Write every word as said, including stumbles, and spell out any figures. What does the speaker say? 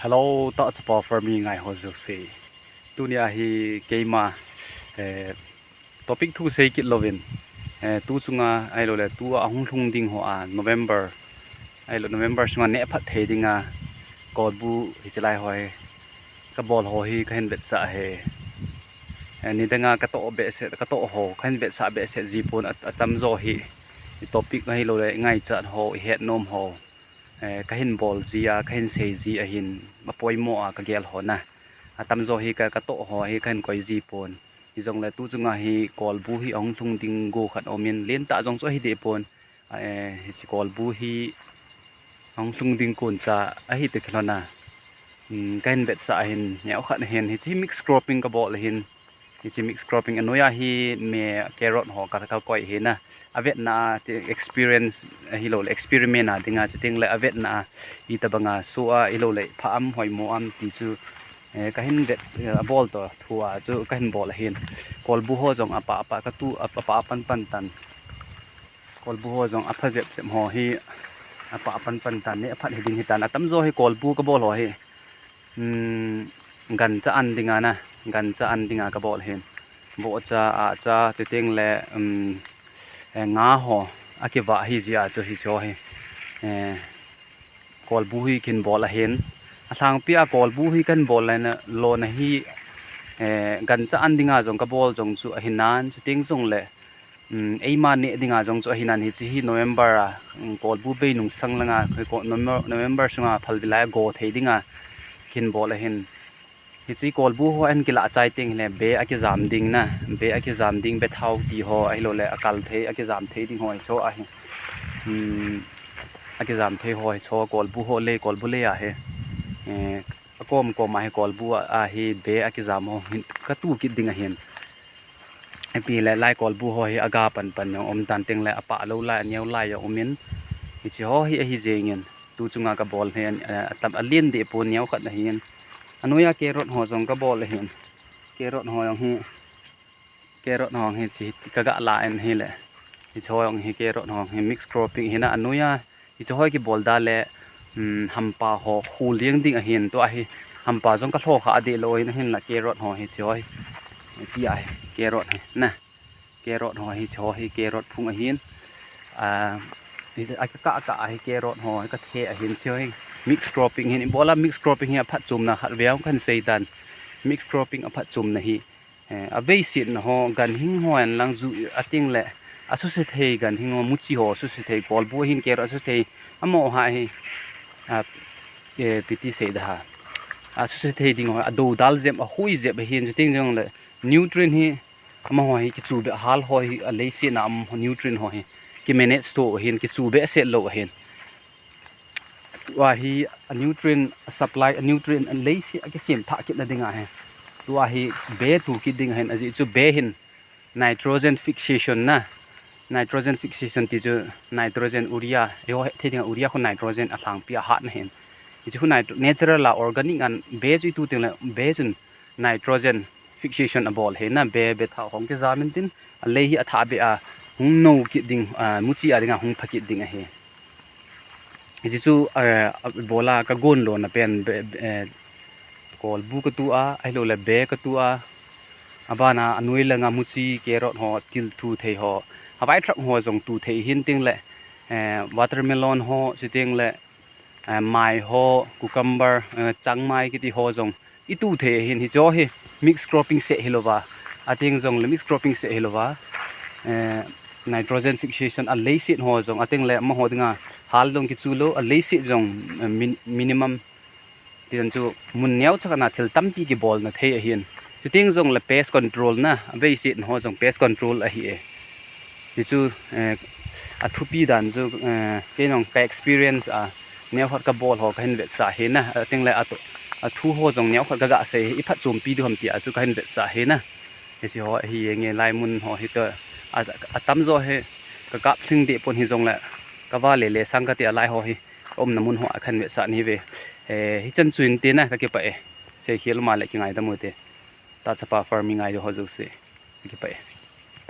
Hello, Tahchapa Farming ngai ho jouse. Tunia hi keima, eh, topic thu sei kit louvin. Eh, tu chunga ahilou le, tua hung lhung ding hoa, November. Ahilou November sunga neh phat thei dinga, kolbu hiche lai ho hi. Kabol ho hi kahin vetsah e. Eh, nidanga katoh behseh, katoh ho, kahin vetsah behseh ji pon a, atamjo hi. I topic ahilou le, i ngaichat ho, i het nom ho. Eh, kahin bol ji a, kahin sei ji ahin, apoimo a kagel ho na. Atamjo hi ka, katoh ho hi kahin koi ji pon. Hijongle tu chunga hi kolbu hi ahung lhung ding go khat aumin, lentah jong chu ahi deh pon. Eh, hiche kolbu hi ahung lhung ding koncha ahi te kilhona. Hmm, kahin vetsah ahin, neokhat ahin, hiche mix cropping kabol ahin. Hiche mix cropping anoiya hi me carrot ho ka, kakoi hina. Avetna a, ti experience ahilou le, experiment a dinga, chuteng le avetna a, itobanga soh a, ahilou le, pha am, hoimo am ti chu, eh, kahin vet, eh, abol to thua chu kahin bol ahin. Kolbu ho jong apa, apa, katu, apa, apa, apan, pan tan. Kolbu ho jong apha jep jep ho hi, apa, apan, pan tan, neh phat hi ding hitan. Atamjo hi kolbu kabol ho hi. Hmm, gancha an dinga na, gancha an dinga kabol ahin. Vohcha, ahcha, chuteng le, um, eh, nga ho, akivah hi jia chu hiche ho hi. Eh, kolbu hi kahin bol ahin. Alhangpi a kolbu hi kahin bol lona, lona hi, eh, gancha an dinga jong kabol jong chu ahinan, chuteng jongle, um, eima neh dinga jong chu ahinan, hiche hi November a, um, kolbu bei nung sang langa, ko-, November, November sunga phalbi lai a go thei dinga kahin bol ahin. Hiche kolbu ho ahin kilah chai teng hile be akijam ding na, be akijam ding, be thao ti ho ahilou le, akal thei, akijam thei ding ho hiche ho ahi. Um, akijam thei ho hiche ho kolbu ho le, kolbu le ahi. Eh, akom kom a hi kolbu a, ahi be akijam ho hin katu kit ding ahin. Ipi le lai kolbu ho hi aga pan pan jong um tan, teng le apah lou lai, aneo lai jong umin. Hiche ho hi ahi jengin. Tu chunga kabol hi, eh, atam alen deh pon, neokhat ahin. Anoiya carrot ho jong kabol ahin. Carrot ho jong hi, carrot ho jong hi chi kaga la in hile. Hiche ho jong hi carrot ho jong hi mix cropping hina anoiya. Hiche ho hi kibol da le, um, hampa ho khul jeng ding ahin, tua hi hampa jong kalho kha adeh lou ahin, ahinla carrot ho hiche ho hi. Ti ahi, carrot hi na. Carrot ho hiche ho hi carrot phung ahin. Ah, hi, akah, akah ahi carrot ho, kathe ahin, hiche ho hi mix cropping hin. Ibola mix cropping hi aphatchomna khat veu kahin sei tan. Mix cropping aphatchomna hi, eh, aveisetna ho, ganhing ho hen lang ju ateng le, asuse thei ganhing ho, muchi ho asuse thei, kolbu hin carrot asuse thei, amaho hi, ah, eh, ipi ti sei da ha. Asuse thei ding ho, adou dal jep, ahui jep ahin, chuteng jongle, nutrient hi, amaho hi, kichu be hal ho hi, aleisetna a um nutrient ho hi, ki manage to ahin, kichu behseh lou ahin. Tua hi a nutrient, a supply, a nutrient a leiset a kisem thah kitna dinga hi. Tua hi be tu kit ding ahin, ajeh chu be hin nitrogen fixation na. Nitrogen fixation ti chu nitrogen urea, eiho hetthei dinga urea khu nitrogen alhangpi a hatna ahin. Hichu khu nitro-, natural a organic an be chu itu teng le be chun nitrogen fixation abol hina, be, be thao hung kijam in tin, alei hi athah be a, hung nou kit ding, a, muchi a dinga hung pha kit ding ahi. Hichu, a, ibola kagon lona pen, be, be, eh, kolbu katu a, ahilou le be katu a, abana anoi langa muchi carrot ho, til tu thei ho, avai thak ho jong tu thei hin teng le, eh, watermelon ho, chuteng le, eh, mai ho, cucumber, eh, changmai kiti ho jong itu thei ahin, hichu hi mix cropping seh hilouva, ateng jongle mix cropping seh hilouva, eh, nitrogen fixation aleiset ho jong, ateng le amaho dinga hal jong kichu lou, aleiset jong, eh, min-, minimum Tichun chu mun neocha khat na thil tampi kibolna thei ahin. Chuteng jongle pest control na, aveiset ho jong pest control ahi e. Hichu, eh, athupi dan chu, eh, kei jong ka experience a, neokhat kabol ho kahin vetsah hina, ateng le atu, athu ho jong neokhat kaga sei hi, iphatchompi diu ham tia chu kahin vetsah hina. Hiche ho ahi e, nge lai mun ho hi to, a, atamjo hi, kakap lhing deh pon hijongle, kava lele sang kati a lai ho hi. Umna mun ho a kahin vetsah nahi uve. Eh, hichan chu inte na, kakipah e. Seikhel uma le kingaidam ute. Tahchapa Farming ngai ho jouse. Kakipah e.